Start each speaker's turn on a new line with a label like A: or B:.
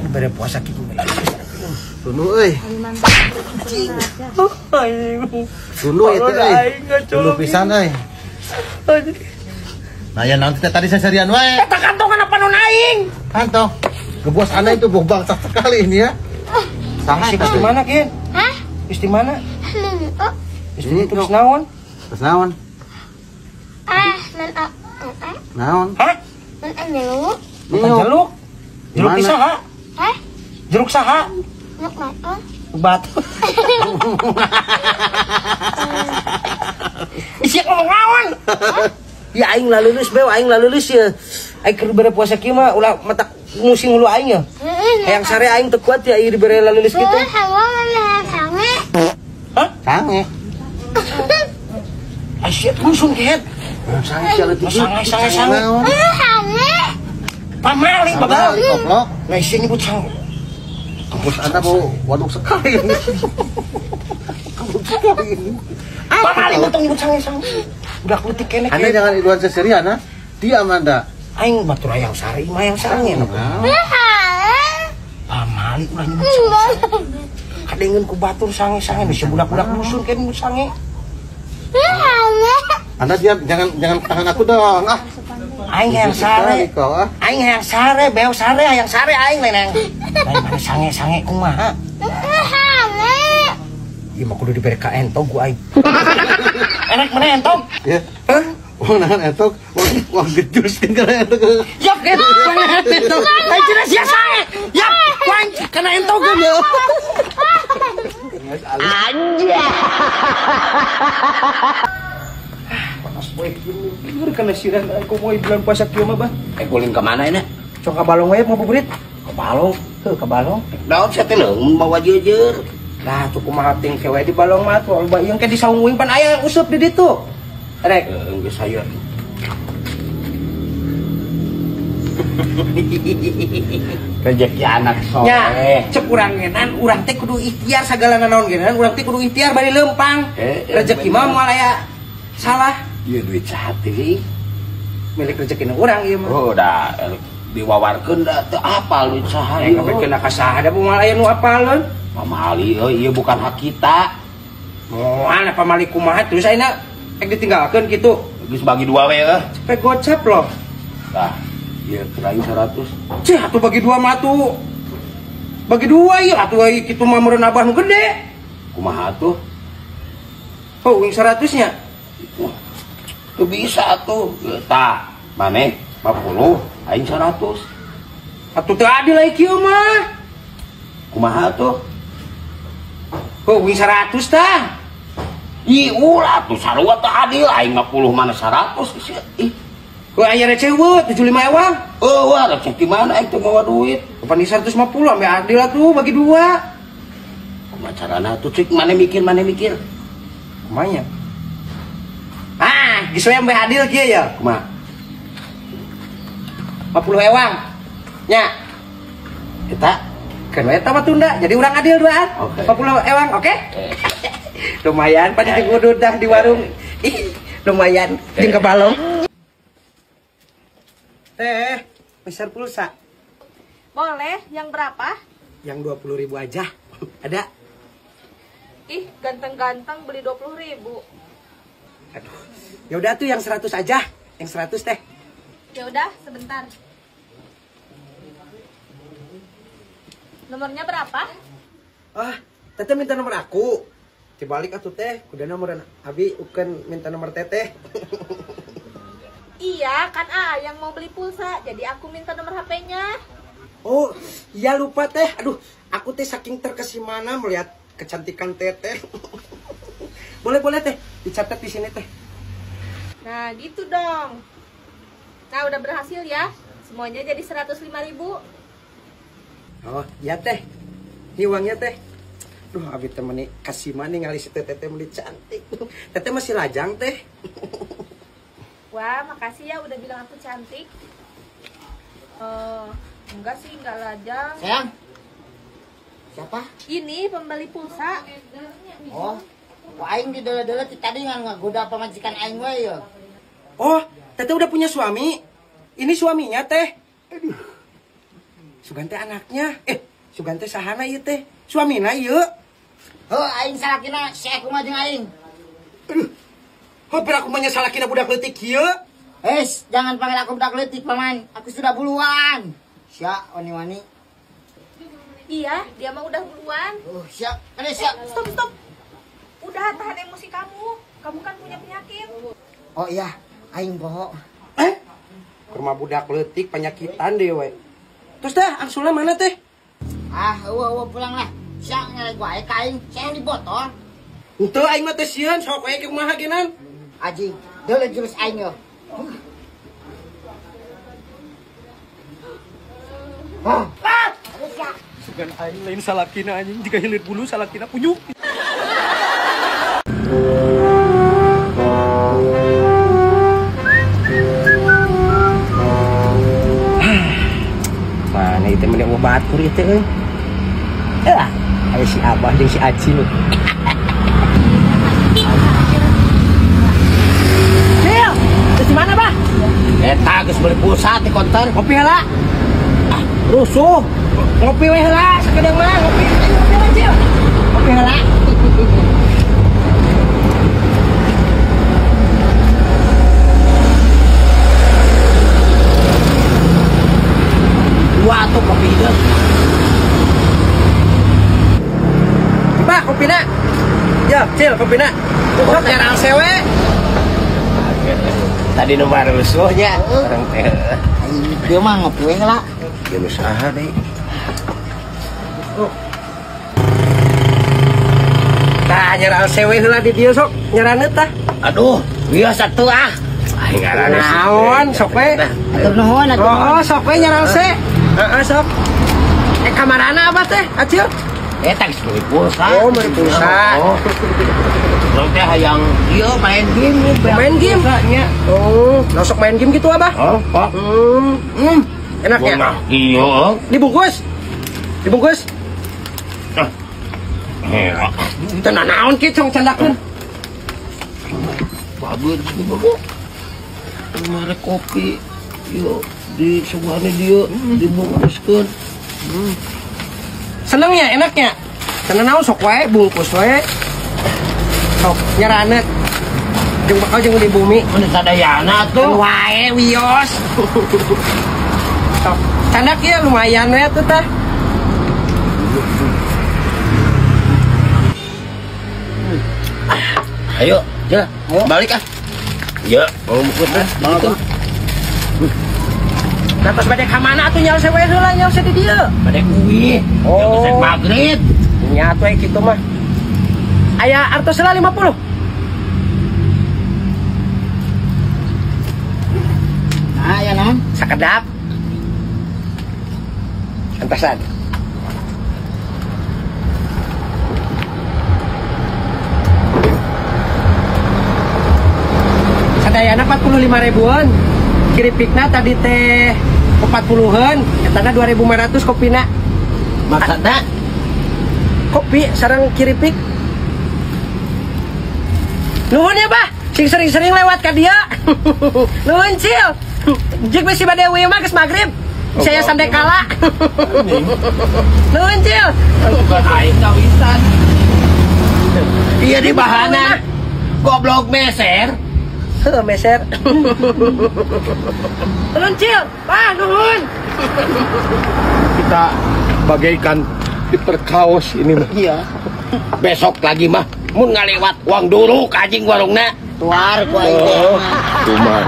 A: Dibere puasa kitu.
B: Tunduh euy. Tunduh itu euy. Tunduh pisan euy. Nah ya nanti tadi seserian wae.
A: Eta kantongan apa nu aing?
B: Kantong. Ngebuas ana itu bau bangsat sekali ini ya. Sangat
A: di mana, Kin?
C: Hah?
A: Isti mana? Isti terus naon?
B: Terus naon?
C: Ah, nan a.
B: Naon?
A: Hah?
C: Nan jeruk.
A: Jeruk. Jeruk saha?
C: Hah?
A: Jeruk saha?
C: Jeruk batu.
A: Batu. Isi ngomong naon? Ya aing lalulus beo, aing lalulus ya. Aing keur bere puasa kieu mah ulah matak musing hulu aing ya. Hayang sare aing teu kuat ya ieu dibere lalulus kitu. Hah?
B: Sange.
A: Asyik musun kehet.
B: Sange sia leutik.
A: Sange sange sange.
C: Sange.
A: Pamali babal.
B: Goblok.
A: Nah isi nyebut sange.
B: Kampus Anda bau waduk sekali ini. Kampus sekali ini.
A: Pamali tong nyebut sange sange. Udah leutik keneh.
B: Anda jangan iluan seserian ha. Diam Anda.
A: Aing batur hayang sare, imah hayang sange. Pamali ulah nyebut sange. Kadengeun ku batur sange-sange bisa budak-budak dusun kayak nyebut sange.
B: Anda diam, jangan tangan aku dong. Ah.
A: Aing hayang sare. Aing hayang sare, beo sare, hayang sare aing lain hayang. Lain mana sange-sange kumaha? Ieu mah kudu dibere ka entog ku aing. Enak mana entog?
B: Ya. Hah? Wong nahan entog, wong gejus kan kana entog.
A: Yap, gitu. Entog. Aing cenah sia sange. Yap, ku aing kana entog ya. Anjay. Panas boy kieu. Kana siran aku mau bulan puasa kieu mah, Bah.
D: Ulin ka mana ini?
A: Cong ka balong we mau buburit.
D: Ka balong?
A: Heuh, ka balong.
D: Daun sia teh leung mawa jeujeur.
A: Lah, tuh kumaha ting kewe di balong mah tuh loba ieu ke di saung uing pan aya useup di ditu. Rek,
D: geus aya. Rezeki anak soleh.
A: Nya, cek urang ngenan, urang teh kudu ikhtiar sagala nanaon genan, urang teh kudu ikhtiar bari leumpang. Rezeki mah moal aya salah.
D: Ieu duit saha teh?
A: Milik rezekina urang ieu mah.
D: Oh, da diwawarkeun da teu apal duit saha ieu.
A: Kabeh kena ka saha da moal aya nu apaleun.
D: Pamali euy, ieu bukan hak kita.
A: Moal pamali kumaha terus ayeuna ek ditinggalkeun kitu.
D: Geus bagi dua we euy.
A: Cepet gocap loh.
D: Tah, ieu kirain 100.
A: Cih, atuh bagi dua mah atuh. Bagi dua ieu atuh euy kitu mah meureun abah nu gede.
D: Kumaha atuh?
A: Oh, wing 100 nya.
D: Teu bisa atuh. Tah, maneh 50, aing 100.
A: Atuh teu adil euy kieu mah.
D: Kumaha atuh?
A: Oh, wing 100 tah.
D: Ih, ulah atuh sarua teu adil aing 50 mana 100 sia. Ih.
A: Ku aya receh eueuh 75 ewang.
D: Eueuh, receh di mana aing teu mawa duit?
A: Kapan di 150 ambe adil atuh bagi dua.
D: Kumaha carana atuh cik mane mikir, mane mikir.
A: Kumaha? Ah, geus we ambe adil kieu ya.
D: Kumaha?
A: 50 ewang. Nya. Eta kan eta mah tunda, jadi urang adil duaan.
D: Okay.
A: 50 ewang, oke? Okay? Lumayan pada kudu dah di warung. Ih, lumayan jeung ke balong. Teh, besar pulsa.
E: Boleh, yang berapa?
A: Yang 20.000 aja. Ada?
E: Ih, ganteng-ganteng beli 20.000.
A: Aduh. Ya udah tuh yang 100 aja. Yang 100 teh.
E: Ya udah, sebentar. Nomornya berapa?
A: Ah, teteh minta nomor aku. Dibalik atuh teh, kudu nomor Abi bukan minta nomor teteh.
E: Iya, kan A yang mau beli pulsa, jadi aku minta nomor HP-nya.
A: Oh, iya lupa teh. Aduh, aku teh saking terkesimana melihat kecantikan teteh. Boleh teh, dicatat di sini teh.
E: Nah, gitu dong. Nah, udah berhasil ya. Semuanya jadi 105.000.
A: Oh, iya teh. Ini uangnya teh. Duh, abi teh meni kasih mani ngali si teteh meni cantik. Teteh masih lajang teh.
E: Wah, makasih ya udah bilang aku cantik. Enggak sih, enggak lajang.
F: Sayang. Siapa?
E: Ini pembeli pulsa.
F: Oh, wah aing di dole-dole tadi ngan ngagoda pamajikan aing wae ya.
A: Oh, teteh udah punya suami? Ini suaminya teh. Aduh. Sugan teh anaknya. Sugan teh sahana ieu teh? Suamina ieu.
F: Heuh, aing salakina si kumaha jeung aing.
A: Aduh. Heuh, pira kumaha salakina budak leutik kieu?
F: Es, jangan panggil aku budak leutik, Paman. Aku sudah buluan. Sia, wani-wani.
E: Iya, dia mah udah buluan.
F: Oh, sia. Kene sia.
E: Stop, stop. Udah tahan emosi kamu. Kamu kan punya penyakit.
F: Oh iya, aing bohong.
A: Ke rumah budak leutik penyakitan deh we. Terus teh angsulna mana teh?
F: Ah, eueuh pulang lah. Sia nyelek wae ka aing, sia yang dibotol.
A: Henteu aing mah teh sieun sok we kumaha genan.
F: Aji, deuleu jurus aing yo. Ah.
A: Sugan aing lain salakina anjing jika hilir bulu salakina punyuk. Mana itu mending mau batur itu euy. Aya si Abah jeung si Acil. Cil, terus di mana, Bah?
D: Eta geus meuli pulsa ti konter.
A: Ngopi heula.
D: Ah, rusuh.
A: Ngopi we heula, sakedeung mah ngopi. Ayo ngopi heula, Cil. Ngopi heula.
D: Dua tuh kopi hideung.
A: Pak, kopina. Ya, Cil, kopina. Sok nyarang sewe.
D: Tadi nu rusuhnya, orang teh.
F: Aing dia mah ngopi we heula.
D: Dia nu saha deui?
A: Oh. Tah nyarang sewe heula di dieu sok nyaraneut tah.
D: Aduh, biasa tuh ah. Aing ngaranna
A: naon sok we.
F: Atur nuhun atuh.
A: Oh, sok we nyarang se. Heeh, sok. Kamarana apa teh, Acil?
D: Eta geus meuli pulsa.
A: Oh, meuli pulsa.
D: Oh. Urang teh hayang ieu main game,
A: main game.
D: Nya.
A: Oh, sok main game gitu Abah?
D: Oh, Pak.
A: Enaknya.
D: Nah, iya.
A: Dibungkus. Dibungkus.
D: Ah. Hera.
A: Teu naon kieu cong candakeun.
D: Bagus gitu. Mere kopi ieu di suguhane dieu dibungkuskeun.
A: Senengnya, enaknya. Seneng naon sok wae bungkus wae. Sok nyaraneut. Jeung bakal jeung di bumi.
D: Mun sadayana tuh.
A: Wae wios. Sok candak ya lumayan we atuh tah.
D: Ayo, ya, balik ah. Ya, mau bungkus teh. Gitu.
A: Nah, terus bade ka mana atuh nyaos we heula nyaos di dieu?
D: Bade kuwi.
A: Oh,
D: geus magrib.
A: Nya atuh kitu mah. Aya artos heula 50.
F: Nah, ya naon?
A: Sakedap. Antasan. Sadayana 45 ribuan. Keripikna tadi teh 40-an, etana 2.500 kopina.
D: Maksudna
A: kopi sareng keripik. Nuhun ya, Bah. Sing sering-sering lewat ka dieu. Nuhun, Cil. Jig bisi bade we mah geus magrib. Saya sandekala. Nuhun, Cil.
D: Bukan aing kawisan. Iya di bahana. Goblok meser.
A: Heuh, meser. Nuhun, Cil. Bah, nuhun.
B: Kita bagaikan diperkaos ini mah.
F: Iya.
D: Besok lagi mah mun ngalewat uang duruk anjing warungna.
F: Tuar ku aing teh.
B: Kumaha.